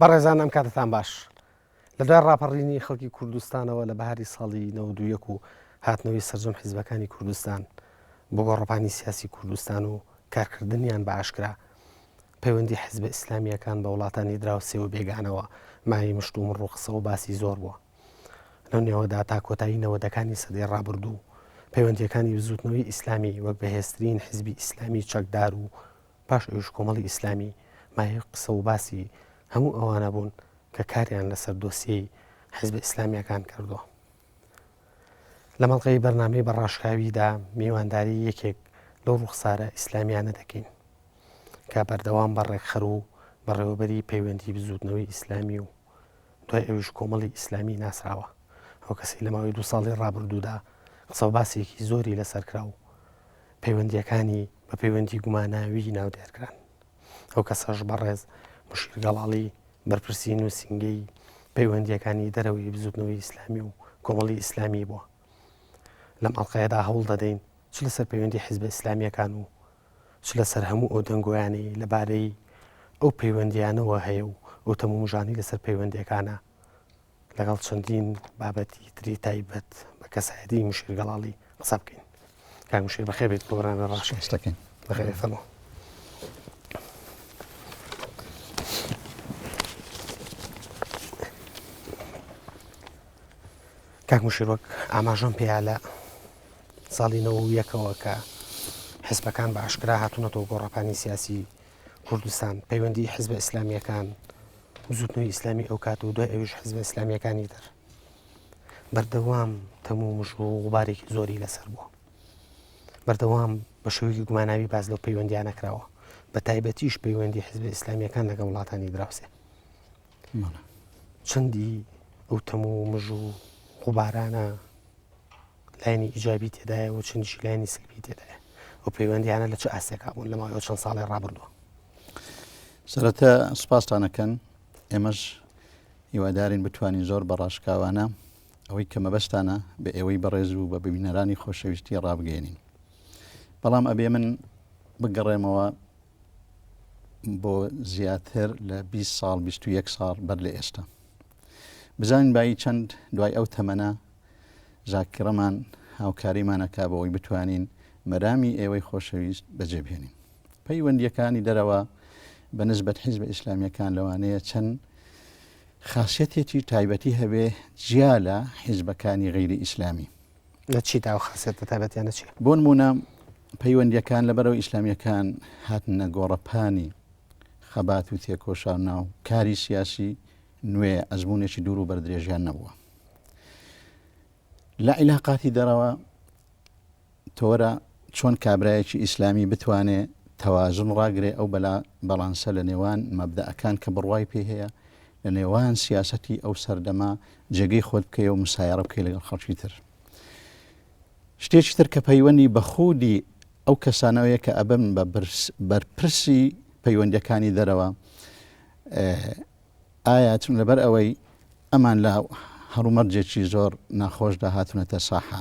بەڕێزان ئەم کاتتان باش لە دوای ڕاپەڕینی خەڵکی کوردستانەوە لە بەهاری ساڵی 91 و هاتنەوەی سەرجەم حیزبەکانی کوردستان بۆ گۆڕەپانی سیاسی کوردستان و کارکردنیان بە ئاشکرا پەیوەندی حیزبە ئیسلامییەکان بە وڵاتانی دراوسێ و بێگانەوە مایەی مشتومڕ و قسە و باسی زۆر بووە. لەو نێوەدا تا کۆتایی نەوەدەکانی سەدەی ڕابردوو پەیوەندییەکانی بزووتنەوەی ئیسلامی وەک بەهێزترین حیزبی ئیسلامی چەکدار و پاش ئەویش کۆمەڵی ئیسلامی مایەی قسە و باسی هەموو ئەوانە بوون کە کاریان لەسەر دۆسیەی حیزبە ئیسلامییەکان کردووە. لەم ئەڵقەی بەرنامەی بە ڕاشکاویدا میوانداری یەکێک لەو ڕوخسارە ئیسلامیانە دەکەین کە بەردەوام بە ڕێکخەر و بەڕێوەبەری پەیوەندی بزووتنەوەی ئیسلامی و دوای ئەویش کۆمەڵی ئیسلامی ناسراوە. ئەو کەسەی لە ماوەی دوو ساڵی ڕابردوودا قسە و باسێکی زۆری لەسەر کرا و پەیوەندییەکانی بە پەیوەندی گوماناوی ناودێر کران. ئەو کەسەش بەڕێز مشیر گەڵاڵی بەرپرسی نووسینگەی پەیوەندییەکانی دەرەوەی بزووتنەوەی ئیسلامی و کۆمەڵی ئیسلامی بووە. لەم ئەڵقەیەدا هەوڵ دەدەین چ لەسەر پەیوەندی حیزبە ئیسلامییەکان و چ لەسەر هەموو ئەو دەنگۆیانەی لەبارەی ئەو پەیوەندییانەوە هەیە و ئەو تەمومژانەی لەسەر پەیوەندییەکانە لەگەڵ چەندین بابەتی تری تایبەت بە کەسایەتی مشیر گەڵاڵی قسە بکەین. کاک مشیر بەخێر بێیت بۆ بەرنامەی ڕاشکاوی. سپاس دەکەین. بەخێر بێی فەرموو. کاک مشیر وەک ئاماژەم پێیا لە ساڵی نەوە و یەکەوە کە حزبەکان بە ئاشکرا هاتوونەتەوە گۆڕەپانی سیاسی کوردستان پەیوەندی حزبە ئیسلامیەکان بزوتنەوەی ئیسلامی ئەو کات و دوای ئەویش حزبە ئیسلامیەکانی تر بەردەوام تەم و مژ و غوبارێکی زۆری لەسەر بووە بەردەوام بە شێوەیەکی گوماناوی باس لەو پەیوەندیانە کراوە بە تایبەتیش پەیوەندی حزبە ئیسلامیەکان لەگەڵ وڵاتانی دراوسێ چەندی ئەو تەم و مژ و غوبارانە لایەنی ئیجابی تێدایە و چەندیشی لایەنی سلبی تێدایە ئەو پەیوەندیانە لە چ ئاستێکا بوون لە ماوەی چەند ساڵی ڕابردووە؟ سەرەتا سوپاستانەکەن ئێمەش هیوادارین بتوانین زۆر بە ڕاشکاوانە ئەوەی کە مەبەستانە بە ئێوەی بەڕێز و بە ببینەرانی خۆشەویستی ڕابگەێنین بەڵام ئەبێ من بگەڕێمەوە بۆ زیاتر لە 20 ساڵ 21 ساڵ بەر لە ئێستا بزانین بایی چەند دوای ئەو تەمەنە زاکیڕەمان هاوکاریمان ئەکا بۆ ئەوەی بتوانین مەرامی ئێوەی خۆشەویست بەجێ بهێنین. پەیوەندییەکانی دەرەوە بە نسبەت حیزبە ئیسلامییەکان لەوانەیە چەند خاسیەتێکی تایبەتی هەبێ جیا لە حیزبەکانی غەیری ئیسلامی. لە چیدا ئەو خاسیەتە تایبەتیانە چییە؟ بۆ نموونە پەیوەندییەکان لەبەرئەوەی ئیسلامییەکان هاتنە گۆڕەپانی خەبات و تێکۆشان و کاری سیاسی نوێ ئەزموونێکی دوور و بەردرێژیان نەبووە. لە عیلاقاتی دەرەوە تۆرە چۆن کابرایەکی ئیسلامی بتوانێ تەوازن ڕاگرێ ئەو بەلا بەڵانسە لە نێوان مەبدەئەکان کە بڕوای پێی هەیە لە نێوان سیاسەتی ئەو سەردەمە جێگەی خۆت بکەی و مسایەڕە بکەی لەگەڵ خەڵکی تر. شتێکی تر کە پەیوەندی بە خودی ئەو کەسانەوەیە کە ئەبن بە بەرپرسی پەیوەندیەکانی دەرەوە ئایا چون لەبەر ئەوەی ئەمان لە هەڵومەرجێکی زۆر ناخۆشدا هاتوونەتە ساحە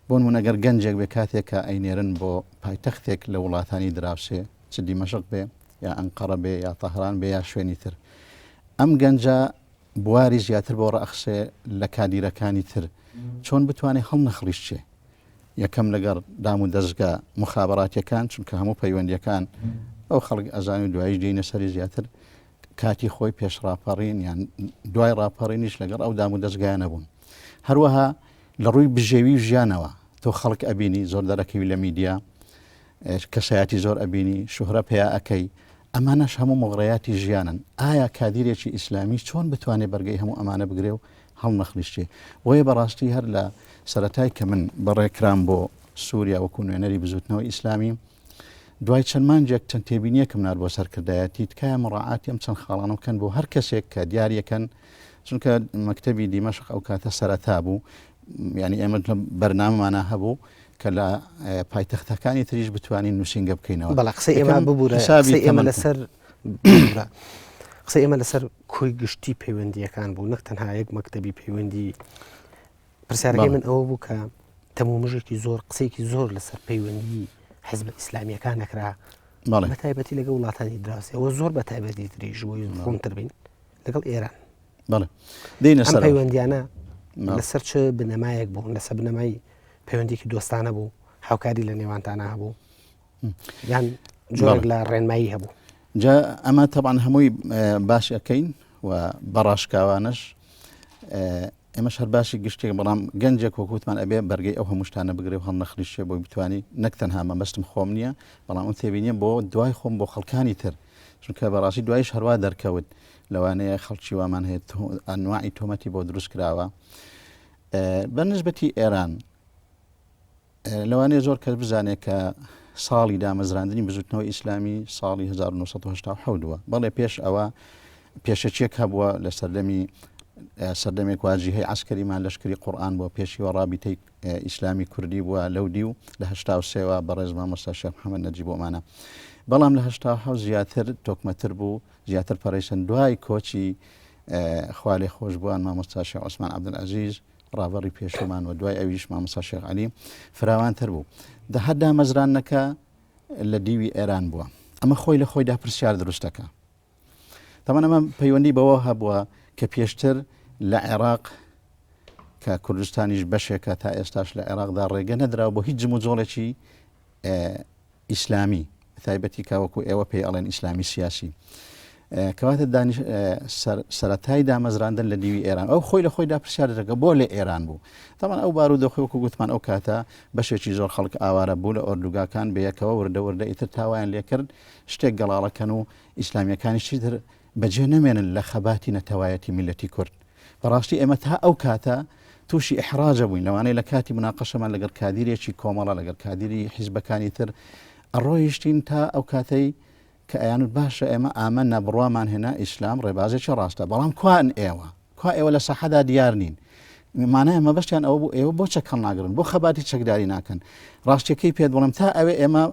بۆ نمونە گەر گەنجێک بێ کاتێک کە ئەینێرن بۆ پایتەختێک لە وڵاتانی دراوسێ چ دیمەشق بێ یا ئەنقەرە بێ یا تەهران بێ یا شوێنی تر ئەم گەنجە بواری زیاتر بۆ ڕەخسێ لە کادیرەکانی تر چۆن بتوانێت هەڵنەخڵیشچێ یەکەم لەگەڵ دام و دەزگا موخابەراتیەکان چونکە هەموو پەیوەندیەکان ئەو خەڵک ئەزانانی و دوایش دێینە سەری زیاتر کاتی خۆی پێش ڕاپەڕین یان دوای ڕاپەڕینیش لەگەڵ ئەو دام و دەزگایانە بوون هەروەها لە ڕووی بژێوی و ژیانەوە تۆ خەڵک ئەبینی زۆر دەرەکەوی لە میدیا کەسایەتی زۆر ئەبینی شوهرە پیا ئەەکەی ئەمانەش هەموو مغڕیاتی ژیانن ئایا کادیرێکی ئیسلامی چۆن بتوانێت بەرگەی هەموو ئەمانە بگرێ و هەڵنەخلیشێ. بۆیە بەڕاستی هەر لە سەرەتای کە من بەڕێکرام بۆ سووریا وەکو نوێنەری بزوتنەوەی ئیسلامی، دوای چەند مانگێک چەند تێبینیەکم نارد بۆ سەرکردایەتی، تکایە مڕاعاتی ئەم چەند خاڵانە بکەن بۆ هەر کەسێک کە دیاریەکەن، چونکە مەکتەبی دیمەشق ئەو کاتە سەرەتا بوو، یعنی ئێمە لە بەرنامەمانا هەبوو کە لە پایتەختەکانی تریش بتوانین نووسینگە بکەینەوە. بەڵێ قسەی ئێمە ببورە، قسەی ئێمە لەسەر قسەی ئێمە لەسەر کۆی گشتی پەیوەندییەکان بوو نەک تەنها یەک مەکتەبی پەیوەندی پرسیارەکەی من ئەوە بوو کە تەمومژێکی زۆر قسەیەکی زۆر لەسەر پەیوەندی حزبە ئیسلامیەکان نەکرا بە تایبەتی لەگە وڵاتانی دراوسێ ئەوە زۆر بە تایبەتی تریش بۆی ڕوونتر بین. لەگەڵ ئێران. بەڵێ دێینە ئەم سەرەوە. پەیوەندیانە بەڵێ. لەسەر چ بنەمایەک بوون؟ لەسەر بنەمای پەیوەندیکی دۆستانە بوو، هاوکاری لە نێوانتانا هەبوو یان جۆرێک بەڵێ. لە ڕێنمایی هەبوو؟ جا ئەمە تەبعەن هەمووی باش ئەکەین و بەڕاشکاوانەش ئێمەش هەر باسی گشتێک بەڵام گەنجێک وەک وتمان ئەبێ بەرگەی ئەو هەموو شتانە بگرێ و هەڵنەخلیشێ بۆی بتانی نەک تەنها مەبەستم خۆم نییە بەڵام ئەم تێبینیە بۆ دوای خۆم بۆ خەڵکانی تر چونکە بەڕاستی دوایش هەروا دەرکەوت لەوانەیە خەڵکی وامان هەیە ئەنواعی تۆمەتی بۆ دروست کراوە بە نسبەتی ئێران لەوانەیە زۆر کەس بزانێت کە ساڵی دامەزراندنی بزوتنەوەی ئیسلامی ساڵی 1970 بووە بەڵێ پێش ئەوە پێشەکیەک هەبووە لە سەردەمی سەردەمێک واجیهەی عسکەریمان لەشکری قورآن بووە پێشیوە ڕابیتەی ئیسلامی کوردی بووە لەو دیو لە هەشتا و سێوە بەڕێز مامۆستا شێخ محەممەد نەجیب بۆمانە بەڵام لە هەشتا حەوت زیاتر تۆکمەتر بوو زیاتر پەرەیسەند دوای کۆچی خوالێ خۆشبووان مامۆستا شێخ عوسمان عەبدولعەزیز ڕابەڕی پێشوومان و دوای ئەویش مامۆستا شێخ عەلی فراوانتر بوو. دە هەر دامەزراندنەکە لە دیوی ئێران بووە. ئەمە خۆی لە خۆیدا پرسیار دروست دەکا. تەمان ئەمە پەیوەندی بەوە هەبووە کە پێشتر لە عێراق کە کوردستانیش بەشێکە تا ئێستاش لە عێراقدا ڕێگە نەدراوە بۆ هیچ جموجۆڵێکی ئیسلامی تایبەتی کە وەکو ئێوە پێی ئەڵێن ئیسلامی سیاسی کەواتە دانیش سەرەتای دامەزراندن لە دیوی ئێران ئەو خۆی لە خۆیدا پرسیار دەکە بۆ لە ئێران بوو تاوان ئەو بارودۆخی وەکو گوتمان ئەو کاتە بەشێکی زۆر خەڵک ئاوارە بوو لە ئۆردوگاکان بەیەکەوە وردە وردە ئیتر تاوایان لێکرد شتێک گەڵاڵەکەن و ئیسلامیەکانی چیتر بەجێ نەمێنن لە خەباتی نەتەوایەتی میلەتی کورد بەڕاستی ئێمە تا ئەو کاتە تووشی ئیحراجە بووین، لەوانەیە لە کاتی موناقەشەمان لەگەڵ کادیرێکی کۆمەڵە، لەگەڵ کادیری حیزبەکانی تر ئەڕۆیشتین تا ئەو کاتەی کە ئەیانوت باشە ئێمە ئامەنا بڕوامان هێنا ئیسلام ڕێبازێکی ڕاستە، بەڵام کوان ئێوە؟ کوا ئێوە لە ساحەدا دیار نین؟ مانای مەبەستیان ئەوە بوو ئێوە بۆ چەک هەڵناگرن، بۆ خەباتی چەکداری ناکەن؟ ڕاستیەکەی پێت بڵێم تا ئەوێ ئێمە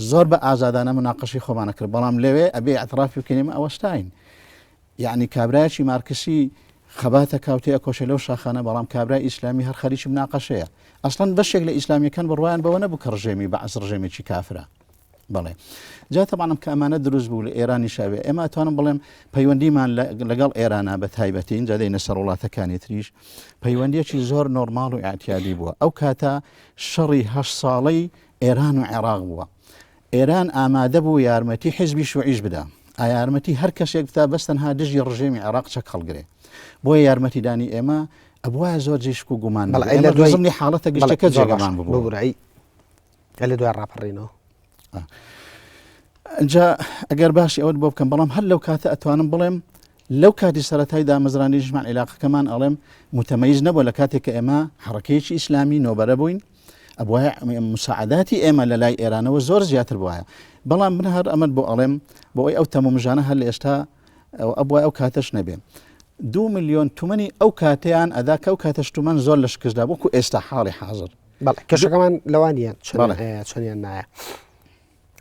زۆر بە ئازادانە مناقەشەی خۆمان ئەکرد، بەڵام لەوێ ئەبێ ئیعترافی بکەین ئێمە ئەوەستاین. یەعنی کابرایەکی مارکسی خەبات ئەکا و تێئەکۆشێ لەو شاخانە بەڵام کابرای ئیسلامی هەر خەریکی مناقەشەیە ئەسڵەن بەشێک لە ئیسلامیەکان بڕوایان بەوە نەبوو کە ڕژێمی بەعس ڕژێمێکی کافرە بەڵێ جا تەبعەن کە ئەمانە دروست بوو لە ئێرانی شاوێ ئێمە ئەتوانم بڵێم پەیوەندیمان لەگەڵ ئێرانە بە تایبەتی اینجا دێینە سەر وڵاتەکانی تریش پەیوەندیەکی زۆر نۆرماڵ و ئاعتیادی بووە ئەو کاتە شەڕی هەشت ساڵەی ئێران و عێراق بووە ئێران ئامادە بوو یارمەتی حیزبی شوعیش بدا، ئایارمەتی هەر کەسێک بدا بەس تەنها دژی ڕژێمی عێراق چەک هەڵگرێ. بۆیە یارمەتیدانی ئێمە ئەبوایە زۆر جێی شک و گومان بەڵێ نەبێ. ئەی لە ئێمە دوای زمنی حاڵەتە بەڵێ گشتیەکە زۆر باشە جێگەمان ببووە. ببورە ئەی ئەی لە دوای ڕاپەڕینەوە؟ جا ئەگەر باسی ئەوەت بۆ بکەم بەڵام هەر لەو کاتە ئەتوانم بڵێم لەو کاتی سەرەتای دامەزراندنیشمان عیلاقەکەمان ئەڵێم متەمەیز نەبووە لە کاتێک کە ئێمە حەڕەکەیەکی ئیسلامی نۆبەرە بووین ئەبوایە مساعداتی ئێمە لە لای ئێرانەوە زۆر زیاتر بواە بەڵام من هەر ئەمەت بۆ ئەڵێم بۆ ئەوەی ئەو تەمومژانە هەر لە ئێستا ئەبوایە ئەو کاتەش نەبێ دو میلیۆن تومەنی ئەو کاتیان ئەدا کە ئەو کاتەش تومەن زۆر لە شکستدا وەکو ئێستا حاڵی حاضر بەڵێ کێشەکەمان لەوانیە چەندیان نایە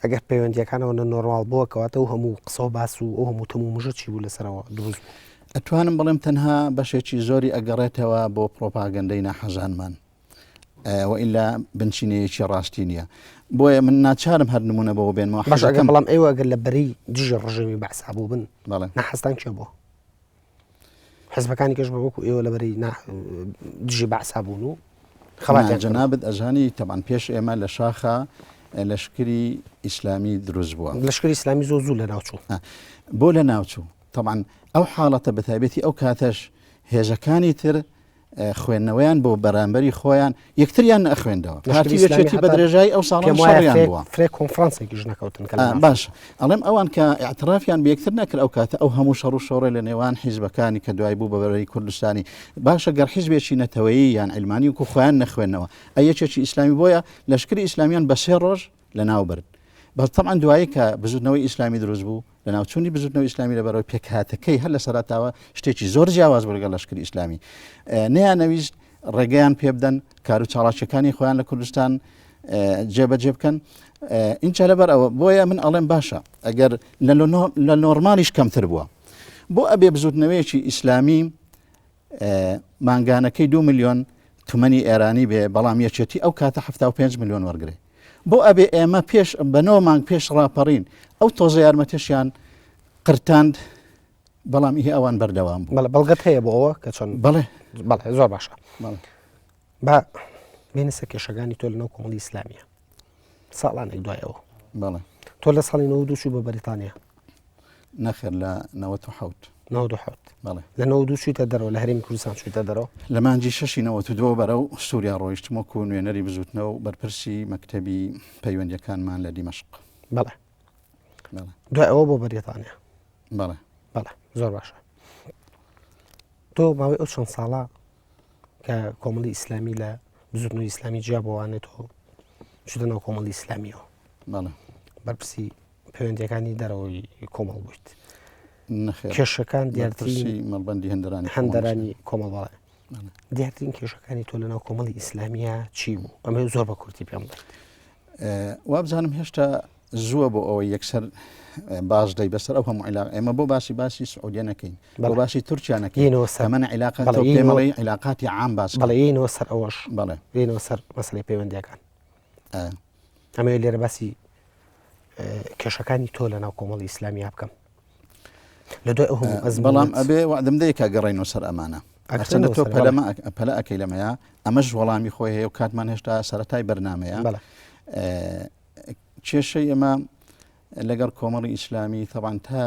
ئەگەر پەیوەندیەکان ئەوەندە نۆرماڵ بووە کەواتە ئەو هەموو قسە و باس و ئەو هەموو تەم و مژە چی بوو لەسەرەوە دروست بوو؟ ئەتوانم بڵێم تەنها بەشێکی زۆری ئەگەڕێتەوە بۆ پڕۆپاگەندەی ناحەزانمان وئیلا بنچینەیەکی ڕاستی نییە بۆیە من ناچارم هەر نمونە بەوە بێنمەوە باش ئەگەر بەڵام ئێوە ئەگەر لە بەرەی دژی ڕژێمی بەعسا بووبن بەڵێ ناحەزتان کێ بووە؟ حزبەکانی کەش بە وەکو ئێوە لەبەری دژی بەعسا بوون و خەڵاتیان جەنابت ئەزانی تەبان پێش ئێمە لە شاخە لەشکری ئیسلامی دروست بووە لەشکری ئیسلامی زۆر زوو لە ناوچوو بۆ لە ناوچوو تەبان ئەو حاڵەتە بەتایبەتی ئەو کاتەش هێزەکانی تر خوێندنەوەیان بۆ بەرامبەری خۆیان یەکتریان نەخوێندەوە پارتی یەکێتی بە درێژایی ئەو ساڵان شەڕیان بووە فرێ کۆنفرانسێکیش نەکەوتن کە باش ئەڵێم ئەوان کە ئیعترافیان بە یەکتر نەکرد ئەو کاتە ئەو هەموو شەڕ و شۆڕێ لە نێوان حیزبەکانی کە دوای بوو بە بەرەی کوردستانی باشە گەر حیزبێکی نەتەوەیی یان عیلمانی وکو خۆیان نەخوێندنەوە ئەی یەکێکی ئیسلامی بۆیە لەشکری ئیسلامیان بە سێ ڕۆژ لەناو برد بەس تەبعەن دوایی کە بزوتنەوەی ئیسلامی دروست بوو لەناوچوونی بزوتنەوەی ئیسلامی لەبەرەوەی پێکهاتەکەی هەر لە سەرەتاوە شتێکی زۆر جیاواز بوو لەگەڵ لەشکری ئیسلامی نەیانەویست ڕێگەیان پێ بدەن کار و چاڵاکیەکانی خۆیان لە کوردستان جێبەجێ بکەن اینجا لەبەر ئەوە بۆیە من ئەڵێم باشە ئەگەر لە نۆرمالیش کەمتر بووە بۆ ئەبێ بزوتنەوەیەکی ئیسلامی مانگانەکەی دو ملیۆن تومەنی ئێرانی بێ بەڵام یەکێتی ئەو کاتە 75 ملیۆن وەرگێ بۆ ئەبێ ئێمە پێش بە نۆ مانگ پێش ڕاپەڕین ئەو تۆزە یارمەتیشیان قرتاند. بەڵام ئی ئەوان بەردەوام بوو. بەڵێ بەڵگەت هەیە بۆ ئەوە کە چۆن؟ بەڵێ. بەڵێ زۆر باشە. بەڵێ. با بێنە سەر کێشەکانی تۆ لەناو کۆمەڵی ئیسلامیە ساڵانێک دوای ئەوە. بەڵێ. تۆ لە ساڵی 92 چوو بە بەریتانیا. نەخێر لە 97. 97. بەڵێ. لە 92 چوویتە دەرەوە لە هەرێمی کوردستان چوویتە دەرەوە؟ لە مانگی شەشی 92 بەرەو سووریا ڕۆیشتم وەکوو نوێنەری بزووتنەوە و بەرپرسی مەکتەبی پەیوەندییەکانمان لە دیمەشق. بەڵێ. دوای ئەوە بۆ بەریتانیا. بەڵێ. بەڵێ زۆر باشە. تۆ ماوەی ئەو چەند ساڵە کە کۆمەڵی ئیسلامی لە بزوتنەوەی ئیسلامی جیا بۆوانێت تۆ چوتە ناو کۆمەڵی ئیسلامیەوە بەڵێ بەرپرسی پەیوەندیەکانی دەرەوەی کۆمەڵ بوویت نەخێر کێشەکان دیارترین بەرپرسی مەڵبەندی هەندەرانی کۆمەڵی هەندەرانی کۆمەڵ بەڵێ بەڵێ. دیارترین کێشەکانی تۆ لەناو کۆمەڵی ئیسلامیە چی بوو ئەمە زۆر بە کورتی پێم بڵێ وابزانم هێشتا زووە بۆ ئەوەی یەکسەر باز دەی بەسەر ئەو هەموو عیلاق ئێمە بۆ باسی باسی سعودیە نەکەین بۆ باسی تورکیا نەکەین ئەمە عیلاقە پێمەڵی عیلاقاتی عام باس بەڵێ یینەوە سەر ئەوەش بەڵێ یینەوە سەر مەسلەی پەیوەندیەکان ئەمەوێت لێرە باسی کێشەکانی تۆ لە ناو کۆمەڵی ئیسلامیا بکەم لە دوای ئەو هەموو ئەزموونەت. بەڵام ئەبێ وەعدم دەی کە گەڕێینەوە سەر ئەمانە. هەرچەندە تۆ پەلە پەلە ئەکەی لەمەیە ئەمەش وەڵامی خۆی هەیە و کاتمان هێشتا سەرەتای بەرنمەیە کێشەی ئێمە لەگەڵ کۆمەڵی ئیسلامی تەبان تا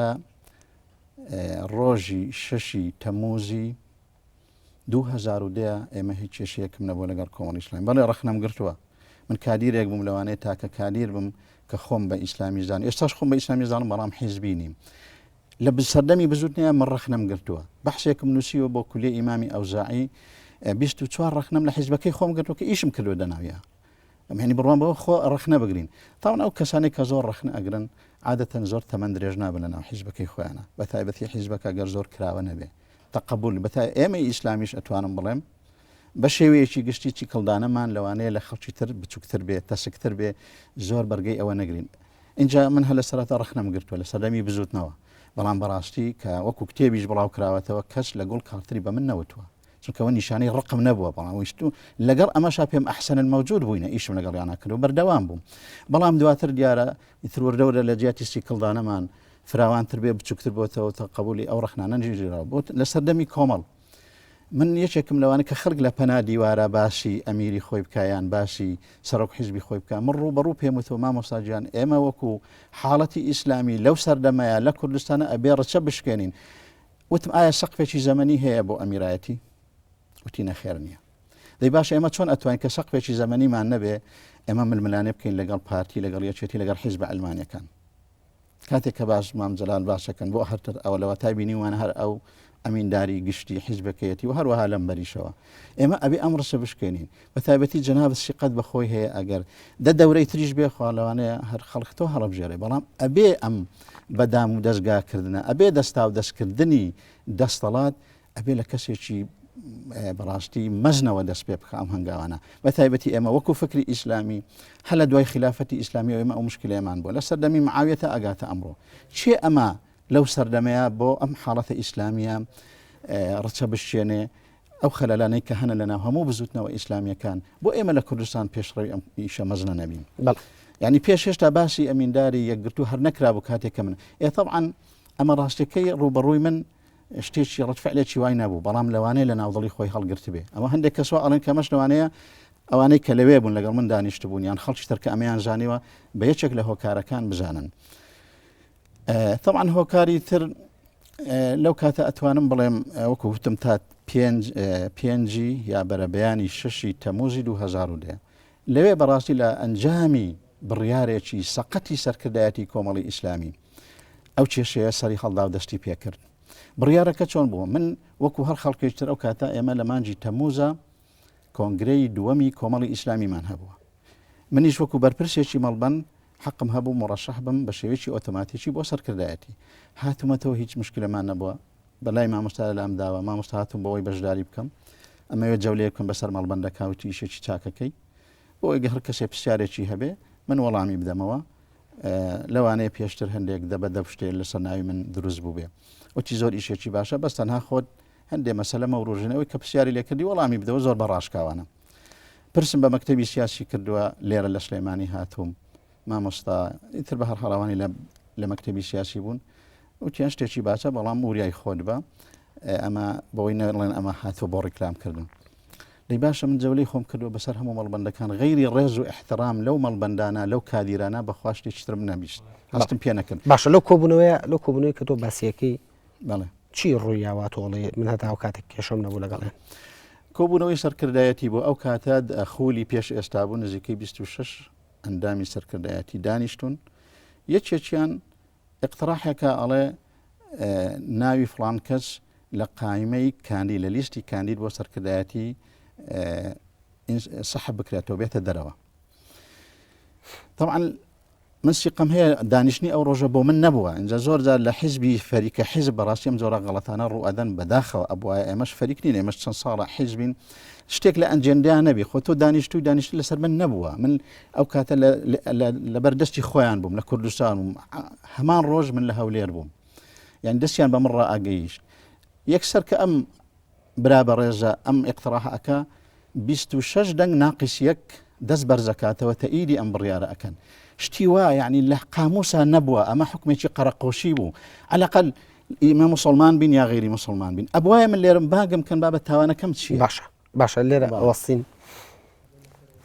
ڕۆژی شەشی تەموزی 2010 ئێمە هیچ کێشەیەکم نەبووە لەگەڵ کۆمەڵی ئیسلامی بەڵێ ڕەخنەم گرتووە من کادیرێک بووم لەوانەیە تاکە کادیر بم کە خۆم بە ئیسلامی زان ئێستاش خۆم بە ئیسلامی زانم بەڵام حیزبی نیم لە سەردەمی بزوتنەیە من ڕەخنەم گرتووە بەحسێکم نووسیوە بۆ کولیە ئیمامی ئەوزاعی 24 ڕەخنەم لە حیزبەکەی خۆم گرتووە کە ئیشم کردووە دەناویە ئەم هێنی بڕوان بەوە خۆ ڕەخنە بگرین تاوان ئەو کەسانێک کە زۆر ڕەخنە ئەگرن عادەتەن زۆر تەمەن درێژ نابن لە ناو حیزبەکەی خۆیانە بە تایبەتی حیزبەکە گەر زۆر کراوە نەبێ تەقەبول بەتا ئێمەی ئیسلامیش ئەتوانم بڵێم بە شێوەیەکی گشتی چیکڵدانەمان لەوانەیە لە خەڵکی تر بچووکتر بێ تەسکتر بێ زۆر بەرگەی ئەوە نەگرین اینجا من هەر لە سەرەتا ڕەخنەم گرتووە لە سەردەمی بزوتنەوە بەڵام بەڕاستی کە وەکو کتێبیش بڵاو کراوەتەوە کەس لە گوڵ کاڵتری بە من نەوتووە چونکەوە نیشانەی ڕقم نەبووە بەڵام ویستو لەگەڵ ئەمەشا پێم ئەحسەن المەوجود بووینە ئیشم لەگەڵیانە کرد و بەردەوام بووم بەڵام دواتر دیارە ئیتر وردە وردە لە جیاتی سیکڵدانەمان فراوانتر بێ بچووکتر بۆتەوە تا قبولی ئەو ڕەخنانە نەگیراوە بۆ لە سەردەمی کۆمەڵ من یەکێکم لەوانە کە خەڵک لە پەنا دیوارە باسی ئەمیری خۆی بکە یان باسی سەرۆک حیزبی خۆی بکە من ڕوو بەڕوو پێم وتەوە مامۆستا گیان ئێمە وەکو حاڵەتی ئیسلامی لەو سەردەمەیە لە کوردستانە ئەبێ ڕچە بشکێنین وتم ئایا سەقفێکی زەمەنی هەیە بۆ ئەمیرایەتی وتی نەخێر نییە دەی باشە ئێمە چۆن ئەتوانین کە سەقفێکی زەمەنیمان نەبێ ئێمە ململانێ بکەین لەگەڵ پارتی لەگەڵ یەکێتی لەگەڵ حیزبە عەلمانیەکان کاتێک کە باس مام جەلال باسەکەن بۆ هەرتر ئەوە لەوەتای بینیوانە هەر ئەو ئەمینداری گشتی حیزبەکەیەتی و هەروەها لەم بەریشەوە ئێمە ئەبێ ئەم ڕسە بشکێنین بە تایبەتی جەناب سیقەت بەخۆی هەیە ئەگەر دە دەورەی تریش بێ خوا لەوانەیە هەر خەڵک تۆ هەڵبژێرێ بەڵام ئەبێ ئەم بەدام و دەستگاکردنە ئەبێ دەستا و دەستکردنی دەستەڵات ئەبێ لە کەسێکی بەڕاستی مەزنەوە دەست پێ بکە ئەم هەنگاوانە بە تایبەتی ئێمە وەکو فکری ئیسلامی هەر لە دوای خلافەتی ئیسلامی ئێمە ئەو مشکلەیەمان بووە لە سەردەمی معاویەتە ئەگاتە ئەمڕۆ چێ ئەمە لەو سەردەمەیە بۆ ئەم حاڵەتە ئیسلامیە ڕچە بشێنێ ئەو خەلەلانەی کە هەنە لەناو هەموو بزوتنەوە ئیسلامیەکان بۆ ئێمە لە کوردستان پێشڕەوی ئەم ئیشە مەزنە نەبین ینی پێش هێشتا باسی ئەمینداری یەکگرتوو هەر نەکرابوو کاتێک کە من ئێ طبعا ئەمە ڕاستەکەی ڕووبەڕووی من شتێکی ڕەد فعلێکی وای نەبوو بەڵام لەوانەیە لە ناودڵی خۆی هەڵگرتبێ ئەمە هەندێک کەسەوە ئەڵێن کەمەش لەوانەیە ئەوانەی کە لەوێ بوون لەگەڵ من دانیشتبوون یان خەڵکی تر کە ئەمەیان زانیوە بە یەکێک لە هۆکارەکان بزانن طبعا هۆکاری تر لەو کاتە ئەتوانم بڵێم وەکو وتم تا پێنجی یا بەرەبەیانی شەشی تەموزی 2010 لەوێ بەڕاستی لە ئەنجامی بڕیارێکی سەقەتی سەرکردایەتی کۆمەڵی ئیسلامی ئەو کێشەیە سەری هەڵدا و دەستی پێکرد. بڕیارەکە چۆن بوو؟ من وەکو هەر خەڵکێکی تر ئەو کاتە ئێمە لە مانگی تەموزا کۆنگرەی دووەمی کۆمەڵی ئیسلامیمان هەبووە. منیش وەکو بەرپرسێکی مەڵبەند حەقم هەبوو موڕەشەح بم بە شێوەیەکی ئۆتۆماتیکی بۆ سەرکردایەتی. هاتوومەتەوە هیچ مشکلەمان نەبووە. بەلای مامۆستا لام داوە مامۆستا هاتووم بۆ ئەوەی بەشداری بکەم. ئەمەوێت جەولەیەک بکەم بەسەر مەڵبەندەکە وتی ئیشێکی چاکەکەی. بۆ ئەوەی گەر هەر کەسێ پرسیارێکی هەبێ من وەڵامی بدەمەوە. لەوانەیە پێشتر هەندێک دەبە دەب شتێ لەسەر ناوی من دروست بووبێ وتی زۆر ئیشێکی باشە بەس تەنها خۆت هەندێ مەسەلە مەوروژێنەوەی کە پرسیاری لێکردی وەڵامی بدەوە زۆر بە ڕاشکاوانە پرسم بە مەکتەبی سیاسی کردووە لێرە لە سلێمانی هاتووم مامۆستا ئیتر بە هەر حاڵەوانی لە لە مەکتەبی سیاسی بوون. وتیان شتێکی باشە بەڵام وریای خۆت بە ئەمە بەوەی نەڵێن ئەمە هاتووە بۆ ڕیکلام کردن. دەی باشە من جەولەی خۆم کردووە بەسەر هەموو مەڵبەندەکان غەیری ڕێز و ئیحترام لەو مەڵبەندانە لەو کادیرانە بەخوا شتێکی ترم نەبیست هەستم پێ نەکرد. باشە لەو کۆبوونەوەیە لەو کۆبوونەوەی کە تۆ باسیەکەی بەڵێ. چی ڕوویاوە تۆ ئەڵێ من هەتا ئەو کاتێک کێشەم نەبوو لەگەڵیان؟ کۆبوونەوەی سەرکردایەتی بۆ ئەو کاتە خولی پێش ئێستا بوو نزیکەی 26 ئەندامی سەرکردایەتی دانیشتون یەکێکیان ئیقتراحێکە ئەڵێ ناوی فڵان کەس لە قایمەی کاندید لە لیستی کاندید بۆ سەرکردایەتی سەحب بکرێتەوە بێتە دەرەوە طبعا من سیقم هەیە دانیشتنی ئەو ڕۆژە بۆ من نەبووە اینجا زۆر جار لە حیزبی فەریکە حیزب بەڕاستی ئەم جۆرە غەڵەتانە ڕوئەدەن بەداخەوە ئەبواە ئێمەش فەریک نین ئێمەش چەند ساڵە حیزبین شتێک لە ئەنجێندەیان نەبی خۆ تۆ دانیشتووی دانیشتن لەسەر من نەبووە من ئەو کاتە لەبەر دەستی خۆیان بووم لە کوردستان بووم هەمان ڕۆژ من لە هەولێر بووم یان دەستیان بە من ڕائگەیشت یەکسەر کە ئەم برا بەڕێزە ئەم اقتراح ئەکا 26 دەنگ ناقیس یەک دەست بەرزەکاتەوە تەئیدی ئەم بڕیارە ئەکەن شتی وا یعنی لە قاموسا نەبووە ئەمە حکمێکی قەرەقۆشی بوو عەلەقەل ئیمە موسڵمان بین یا غەیری موسڵمان بین ئەبوایە من لێرم بانگم کەن بابە تاوانەکەم چییە؟ باشە باشە لێرە ئەوەستین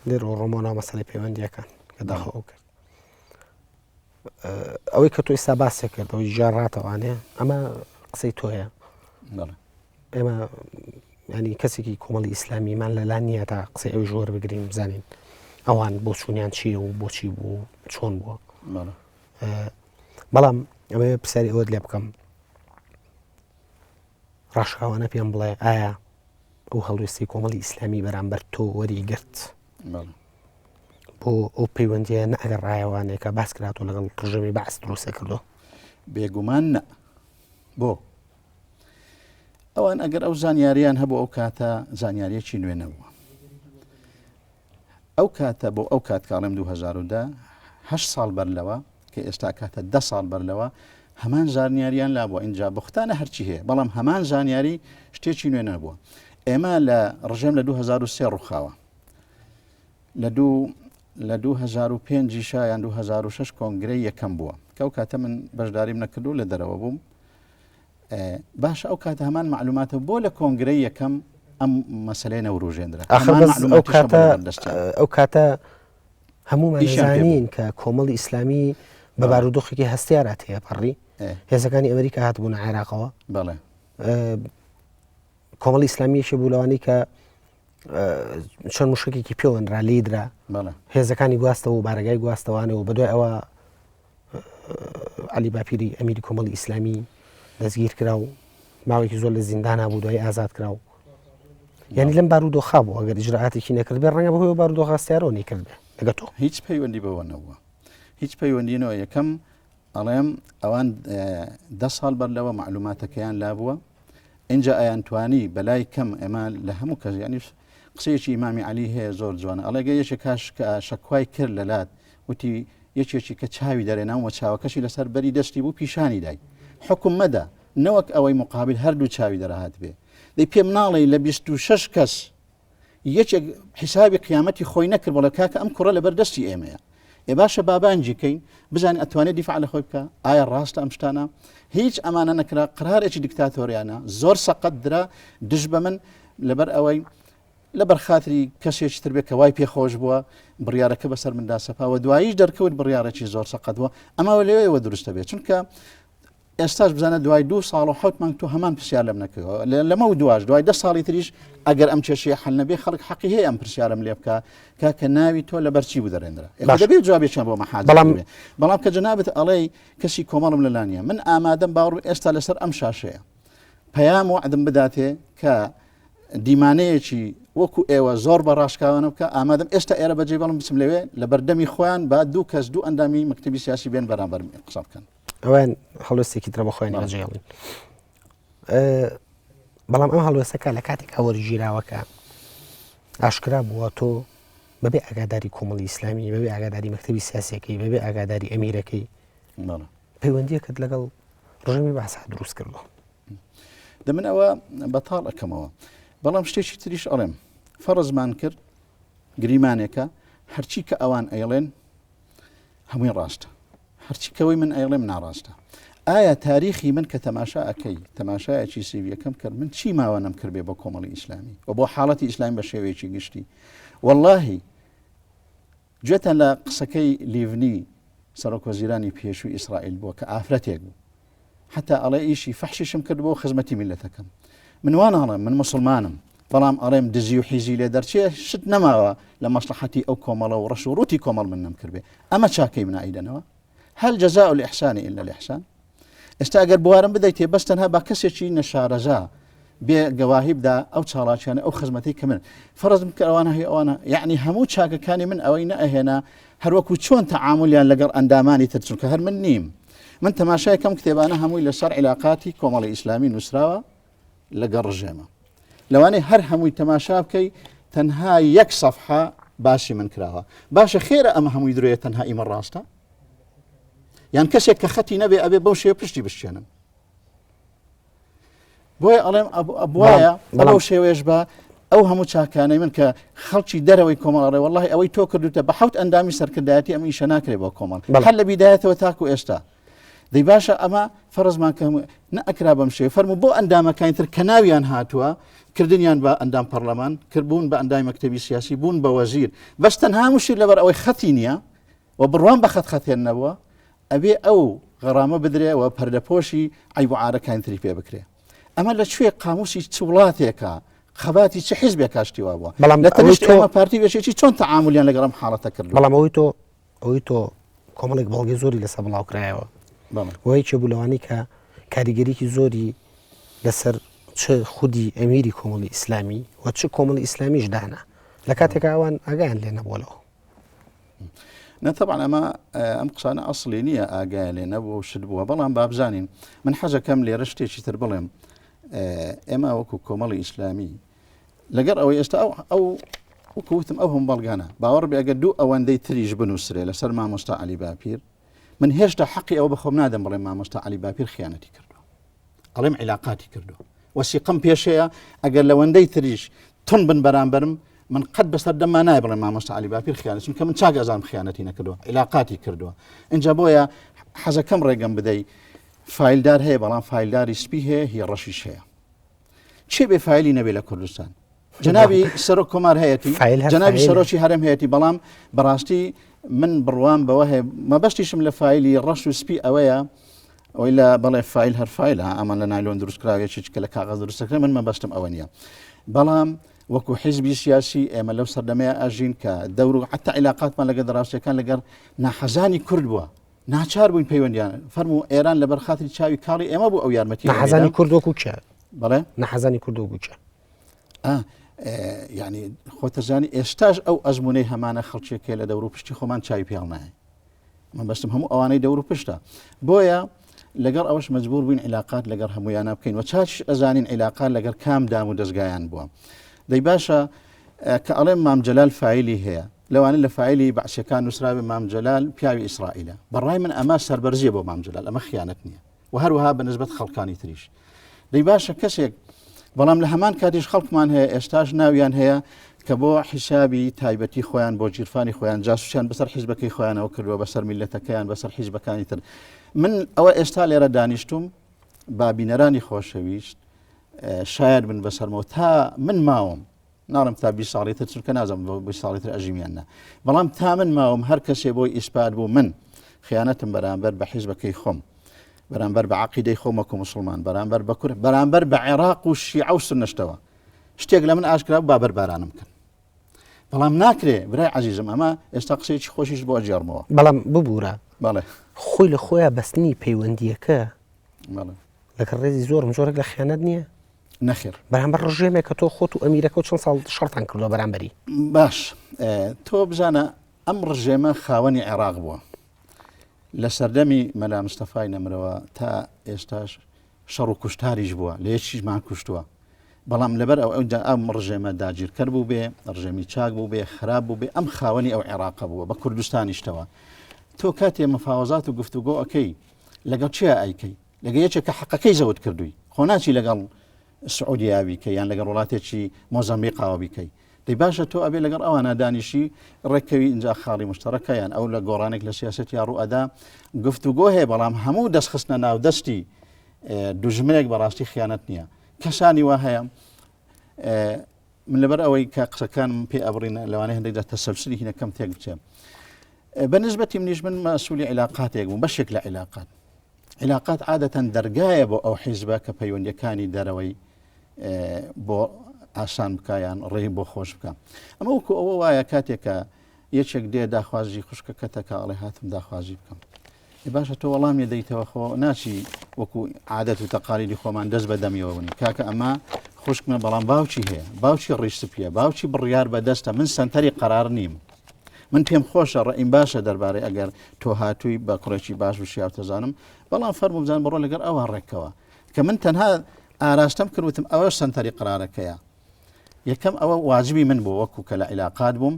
لێرە ڕۆمۆ ناو مەسەلەی پەیوەندیەکان کە داخۆ ئەو کرد ئەوەی کە تۆ ئێستا باسێ کرد ئەوەی ژێڕاتەوانێ ئەمە قسەی تۆیە ئێمە ینی کەسێکی کۆمەڵی ئیسلامیمان لەلا نییە تا قسەی ئەو ژۆر بگرین بزانین ئەوان بۆچوونیان چییە و بۆچی بوو چۆن بووە بەڵام ئەمەوێ پرسیاری ئەوەت لێ بکەم ڕاشکاوانە پێم بڵێ ئایا ئەو هەڵوێستی کۆمەڵی ئیسلامی بەرامبەر تۆ وەری گرت بۆ ئەو پەیوەندیە نەئەگەر ڕایەوانێکە باس کراتۆ لەگەڵ ڕژێمی بەعس دروستە کردو بێگومان نە بۆ ئەوان ئەگەر ئەو زانیاریان هەبوو ئەو کاتە زانیاریەکی نوێ نەبووە ئەو کاتە بۆ ئەو کات کاڵێم 2010 هەشت ساڵ بەر لەوە کە ئێستا کاتە دە ساڵ بەر لەوە هەمان زانیاریان لابووە اینجا بختانە هەرچی هەیە بەڵام هەمان زانیاری شتێکی نوێ نەبووە ئێمە لە ڕژێم لە 2003 ڕووخاوە لە دوو لە 2005 یان 2006 کۆنگرەی یەکەم بووە کە ئەو کاتە من بەشداریم نەکردو لە دەرەوە بووم باشە ئەو کاتە هەمان مەعلوماتە بۆ لە کۆنگرەی یەکەم ئەم مەسلەیە نەوروژێنرا ئاخر بەس ئەو کاتە ئەو کاتە هەموومان زانین کە کۆمەڵی ئیسلامی بە بارودۆخێکی هەستیارا تێپەڕی هێزەکانی ئەمریکا هاتبوون عێراقەوە بەڵێ کۆمەڵی ئیسلامیەکی بوو لەوانی کە چەند مشکێکی پێوەنرا لیدرا هێزەکانی گواستەوە و بارەگای گواستەوانەوە بەدوای ئەوە عەلی باپیری ئەمیری کۆمەڵی ئیسلامی دەستگیر کرا و ماوەیەکی زۆر لە زیندانا بوو دوای ئازاد کرا و یعنی لەم بارودۆخا بوو ئەگەر ئیجرائاتێکی نەکرد بێ ڕەنگە بەهۆی بارودۆخە سیارەوە نەیکرد بێ لەگە تۆ هیچ پەیوەندی بەوە نەبووە هیچ پەیوەندی نەوە یەکەم ئەڵێم ئەوان دە ساڵ بەر لەوە معلوماتەکەیان لابووە ئینجا ئەیانتوانی بەلای کەم ئێمە لە هەموو کەس یعنی قسەیەکی ئیمامی عەلی هەیە زۆر جوانە ئەڵێ گەر یەکێک کاش کە شەکوای کرد لەلات وتی یەکێکی کە چاوی دەرێنام و چاوەکەشی لەسەر بەری دەستی بوو پیشانی دای حکم مەدە نەوەک ئەوەی مقابل هەردوو چاوی دەرهات بێ دەی پێم ناڵێ لە 26 کەس یەکێک حیسابی قیامەتی خۆی نەکرد بڵێ کاکە ئەم کوڕە لەبەر دەستی ئێمەیە ئێ باشە با بانگی کەین بزانین ئەتوانێت دیفاع لە خۆی بکە ئایا ڕاستە ئەم شتانە هیچ ئەمانە نەکرا قرارێکی دیکتاتۆریانە زۆر سەقەت درا دژ بە من لەبەر ئەوەی لەبەر خاتری کەسێکی تر بێت کە وای پێخۆش بووە بڕیارەکە بەسەر مندا سەپاوە دواییش دەرکەوت بڕیارێکی زۆر سەقەت بووە ئەمەوە لەوێوە دروستە بێت چونکە ئێستاش بزانە دوای دوو ساڵ و حەوت مانگ تۆ هەمان پرسیار لەم نەکەوە لەمە و دواش دوای دە ساڵی تریش ئەگەر ئەم کێشەیە حل نەبێ خەڵک حەقی هەیە ئەم پرسیارم لێ بکە کاکە ناوی تۆ لەبەر چی بوو دەرێنرا دەبێ جوابێکیان بۆ مەحاج بەڵام بەڵام کە جەنابت ئەڵێی کەسی کۆمەڵم لەلا نییە من ئامادەم باوەڕ ئێستا لەسەر ئەم شاشەیە پەیام وعدم بداتێ کە دیمانەیەکی وەکو ئێوە زۆر بە ڕاشکاوانە بکە ئامادەم ئێستا ئێرە بەجێ بەڵم بچم لەوێ لە بەردەمی خۆیان با دوو کەس دوو ئەندامی مەکتەبی سیاسی بێن بەرامبەر قسە بکەن ئەوان هەڵوێستێکی ترە بە خۆیان بەجێڵین بەڵام ئەم هەڵوێستەکە لە کاتێک ئەوەرگیراوەکە ئاشکرا بووە تۆ بەبێ ئاگاداری کۆمەڵی ئیسلامی بەبێ ئاگاداری مەکتەبی سیاسەکەی بەبێ ئاگاداری ئەمیرەکەی پەیوەندیەکەت لەگەڵ ڕژێمی بەعسا دروست کردووە دە من ئەوە بەتاڵ ئەەکەمەوە بەڵام شتێکی تریش ئەڵێم فەرزمان کرد گریمانێکە هەرچی کە ئەوان ئەیڵێن هەمووی ڕاستە هەرچی کەوەی من ئەیڵێم ناڕاستە. ئایا تاریخی من کە تەماشا ئەکەی تەماشایەکی سیڤیەکەم کرد من چی ماوە نەم کردبێ بۆ کۆمەڵی ئیسلامی و بۆ حاڵەتی ئیسلامی بە شێوەیەکی گشتی واللهی گوێتان لە قسەکەی لیڤنی سەرۆک وەزیرانی پێشووی ئیسرائیل بووە کە ئافرەتێک بوو حتا ئەڵێ ئیشی فەحشیشم کرد بۆ خزمەتی میلەتەکەم من وا ناڵێم من مسلمانم بەڵام ئەڵێم دزی و حیزی لێ دەرچێ شت نەماوە لە مەسلحەتی ئەو کۆمەڵە و ڕەش و ڕووتی کۆمەڵ من نەم کردبێ ئەمە چاکەی منایدەنەوە هل جزاء الإحسان إلا الإحسان ئێستا ئەگەر بوارم بدەیتێ بەس تەنها با کەسێکی نەشارەزا بێ گەواهی بدا ئەو چاڵاکیانە ئەو خزمەتی کە من فەرزم کە ئەوانە هەیە ئەوانە یعنی هەموو چاکەکانی من ئەوەی نەئەهێنا هەروەکو چۆن تەعاملیان لەگەڵ ئەندامانی تر چونکە هەر من نیم من تەماشای کەم کتێبانە هەمووی لەسەر عیلاقاتی کۆمەڵی ئیسلامی نووسراوە لەگەڵ ڕژێمە لەوانەیە هەر هەمووی تەماشا بکەی تەنها یەک سەفحە باسی من کراوە باشە خێرە ئەمە هەمووی درۆیە تەنها ئیمە ڕاستە یان کەسێک کە خەتی نەبێ ئەبێ بەو شێوە پشتی بشکێنم بۆیە ئەڵێم ئەبواە بەڵام شێوێش بە ئەو هەموو چاکانەی من کە خەڵکی دەرەوەی کۆمەڵ ڕێ وەڵی ئەوەی تۆ کردوتە بە حوت ئەندامی سەرکردایەتی ئەم ئیشە ناکرێ بۆ کۆمەڵ هەر لە بیدایەتەوە تاکو ئێستا دەی باشە ئەمە فەرزمان کە نەئەکرا بەم شێوە فەرموو بۆ ئەندامەکانی تر کە ناویان هاتووە کردنیان بە ئەندام پەرلەمان کردبوون بە ئەندامی مەکتەبی سیاسی بوون بە وەزیر بەس تەنها مشیر لەبەر ئەوەی خەتی نییە و بڕوام بە خەت خەتێن نەبووە ئەبێ ئەو غەرامە بدرێ و پەردەپۆشی عیب و عارەکانی تری پێ بکرێ ئەمە لە کوێ قاموسی چ وڵاتێکە خەباتی چ حیزبێکا شتی وا بووە بەڵام لە تەنیشت ئەوەی تۆ ئێمە پارتی و یەکێتی چۆن تەعامولیان لەگەڵ ئەم حاڵەتە کردووە بەڵام ئەوەی تۆ ئەوەی تۆ کۆمەڵێک بەڵگەی زۆری لەسەر بڵاوکرایەوە و یەکێ بوو لەوانەی کە کاریگەریی زۆری لەسەر چ خودی ئەمیری کۆمەڵی ئیسلامی و چ کۆمەڵی ئیسلامیش دانا لە کاتێکا ئەوان ئاگایان لێ نەبووە لەوە. نە تەبعەن ئەمە ئەم قسانە ئەسڵی نییە ئاگایان لێ نەبووە و شت بووە بەڵام بابزانین من حەزەکەم لێرە شتێکی تر بڵێم ئێمە وەکو کۆمەڵی ئیسلامی لەگەڵ ئەوەی ئێستا ئەو ئەو وەکو وتم ئەو هەموو بەڵگانە باوەڕ بێ ئەگەر دوو ئەوەندەی تریش بنووسرێ لەسەر مامۆستا عەلی باپیر من هێشتا حەقی ئەوە بەخۆم نادەم بڵێم مامۆستا عەلی باپیر خیانەتی کردووە ئەڵێم عیلاقاتی کردووە وەسیقەم پێشەیە ئەگەر لەوەندەی تریش تون بن بەرامبەرم من قەت بەسەر دەمما نایە بڵێم مامۆستا عەلی باپیر خیانەت چونکە من چاک ئەزانم خیانەتی نەکردووە عیلاقاتی کردووە اینجا بۆیە حەزەکەم ڕێگەم بدەی فایلدار هەیە بەڵام فایلداری سپی هەیە هی ڕەشیش هەیە چێ بێ فایلی نەبێ لە کوردستان جەنابی سەرۆک کۆمار هەیەتی جەنابی سەرۆکی هەرم هەیەی بەڵام بەڕاستی من بڕوام بەوە هەیە مەبەستیشم لە فایلی ڕەش و سپی ئەوەیە ئەوەی لە بەڵێ فایل هەر فایلە ئەمان لە نایلۆن دروستکراوێکی کە لە کاغەز دروستەکرێ من مەبەستم ئەوە نییە بەڵام وەکو حیزبی سیاسی ئێمە لەو سەردەمەیە ئەژین کە دەور و حتا عیلاقاتمان لەگەڵ دراوسێکان لەگەڵ ناحەزانی کورد بووە ناچار بووین پەیوەندیان فەرموو ئێران لەبەر خاتری چاوی کاڵی ئێمە بوو ئەو یارمەتی نەحەزانی کورد وەکو کێ؟ بەڵێ نەحەزانی کورد وەکو کێ؟ یعنی خۆتەزانی ئێستاش ئەو ئەزمونەی هەمانە خەڵکێکێ لە دەور و پشتی خۆمان چاوی پێڵ نایە مەبەستم هەموو ئەوانەی دەور و پشتە بۆیە لەگەڵ ئەوەش مەجبور بووین عیلاقات لەگەڵ هەمویانە بکەین و چاچ ئەزانین عیلاقات لەگەڵ کام دام و دەستگایان بووە دەی باشە کە ئەڵێم مام جەلال فایلی هەیە لەوانە لە فایلی بەعسیەکان نووسراوێ مام جەلال پیاوی ئیسرائیلە بەڕای من ئەمە سەربەرزیە بۆ مام جەلال ئەمە خیانەت نییە و هەروەها بە نسبەت خەڵکانی تریش دەی باشە کەسێک بەڵام لە هەمان کاتیش خەڵکمان هەیە ئێستاش ناویان هەیە کە بۆ حیسابی تایبەتی خۆیان بۆ گیرفانی خۆیان جاسوسیان بەسەر حیزبەکەی خۆیانەوە کردووە بەسەر میلەتەکەیان بەسەر حیزبەکانی تر من ئەوە ئێستا لێرە دانیشتوم با بینەرانی خۆشەویست شاید بن بەسەرمەوە تا من ماوم ناڵێم تا 20 ساڵی تر چونکە نازانم بۆ 20 ساڵی تر ئەژیم یان نا بەڵام تا من ماوم هەر کەسێ بۆی ئیسپات بوو من خیانەتم بەرامبەر بە حیزبەکەی خۆم بەرامبەر بە عقیدەی خۆم وەکو مسلمان بەرامبەر بە کورد بەرامبەر بە عێراق و شیعە و سوننەشتەوە شتێک لە من ئاشکرا با بەربارانم بکەن بەڵام ناکرێ برای عزیزم ئەمە ئێستا قسەیەکی خۆشیش بۆ ئەگێڕمەوە بەڵام ببوورە بەڵێ خۆی لە خۆیان بەستنی پەیوەندیەکە بەڵێ لەگەڵ ڕێزی زۆرم جۆرێک لە خیانەت نییە نەخێر. بەرامبەر ڕژێمێک کە تۆ خۆت و ئەمیرەکە و چەند ساڵ شەڕتان کردووە بەرامبەری. باش تۆ بزانە ئەم ڕژێمە خاوەنی عێراق بووە لە سەردەمی مەلا مستەفای نەمرەوە تا ئێستاش شەڕ و کوشتاریش بووە لە یەکیشمان کوشتووە بەڵام لەبەر ئەو ئەوجا ئەم ڕژێمە داگیرکەر بوو بێ ڕژێمی چاک بوو بێ خراپ بوو بێ ئەم خاوەنی ئەو عێراقە بووە بە کوردستانیشتەوە تۆ کاتێ مفاوەزات و گفتوگۆ ئەەکەی لەگەڵ چیا ئەیکەی لەگە یەکێک کە حەقەکەی زەوت کردووی خۆ ناچی لەگەڵ سعودیا بیکەی یان لەگەڵ وڵاتێکی مۆزەمبیقاوە بیکەی. دەی باشە تۆ ئەبێ لەگەڵ ئەوانە دانیشی ڕێککەوی ئینجا خاڵی مشتەرەکە یان ئەو لە گۆڕانێک لە سیاسەت یا ڕوو ئەدا گفتوگۆ هەیە بەڵام هەموو دەستخستنە ناو دەستی دوژمنێک بەڕاستی خیانەت نییە کەسانی وا هەیە من لەبەر ئەوەی کە قسەکانم پێ ئەبڕینە لەوانەیە هەندێک جار تەسەلسلی هینەکەم تێک بچێ بە نسبەتی منیش من مەسوولی عیلاقاتێک بووم بەشێک لە عیلاقات عیلاقات عادەتەن دەرگایە بۆ ئەو حیزبە کە پەیوەندیەکانی دەرەوەی بۆ ئاسان بکە یان ڕێی بۆ خۆش بکە ئەمە وەکو ئەوە وایە کاتێکە یەکێک دێ داخوازی خوشکەکەتەکە ئەڵێ هاتم داخوازی بکەم باشە تۆ وەڵامی دەیتەوە خۆ ناچی وەکو عادەت و تەقالیدی خۆمان دەست بە دەمیەوە بنی کاکە ئەمە خوشکمە بەڵام باوکی هەیە باوکی ڕیش سپیە باوکی بڕیار بەدەستە من سەنتەری قەرار نیم من پێم خۆشە ڕەئیم باشە دەربارەی ئەگەر تۆ هاتووی بە کوڕێکی باش و شیاو تەزانم بەڵام فەرموو بزان بڕۆ لەگەڵ ئەوان ڕێکەوە کە من تەنها ئاراستەم کرد وتم ئەوە سەنتەری قرارەکەیە یەکەم ئەوە واجبی من بوو وەکو کە لە عیلاقات بووم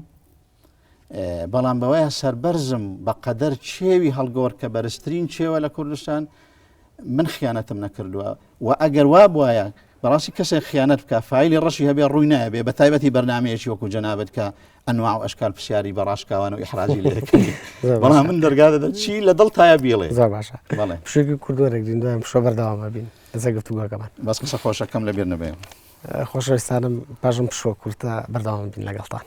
بەڵام بەوەیە سەربەرزم بە قەدەر چێوی هەڵگۆر کە بەرزترین چێوە لە کوردستان من خیانەتم نەکردووە و ئەگەر وا بواە بەڕاستی کەسێک خیانەت بکە فایلی ڕەشی هەبێ ڕووی نایبێ بە تایبەتی بەرنمەیەکی وەکو جەنابەت کە ئەنواع و ئەشکال پرسیاری بە ڕاشکاوان و ئیحراجی لێ دەکەی بەڵام من دەرگا دەدەم چی لە دڵ تایە بیڵێ زۆر باشە بەڵێ پشوویەکی کورد وەرەگرین دوای پشووە بەردەوام ئەبین لەسەر گفتوگۆکەمان بەس قسە خۆشەکەم لەبیر نەبێ خۆشەویستانم پاش ئەم پشووە کورتە بەردەوام بین لەگەڵتان.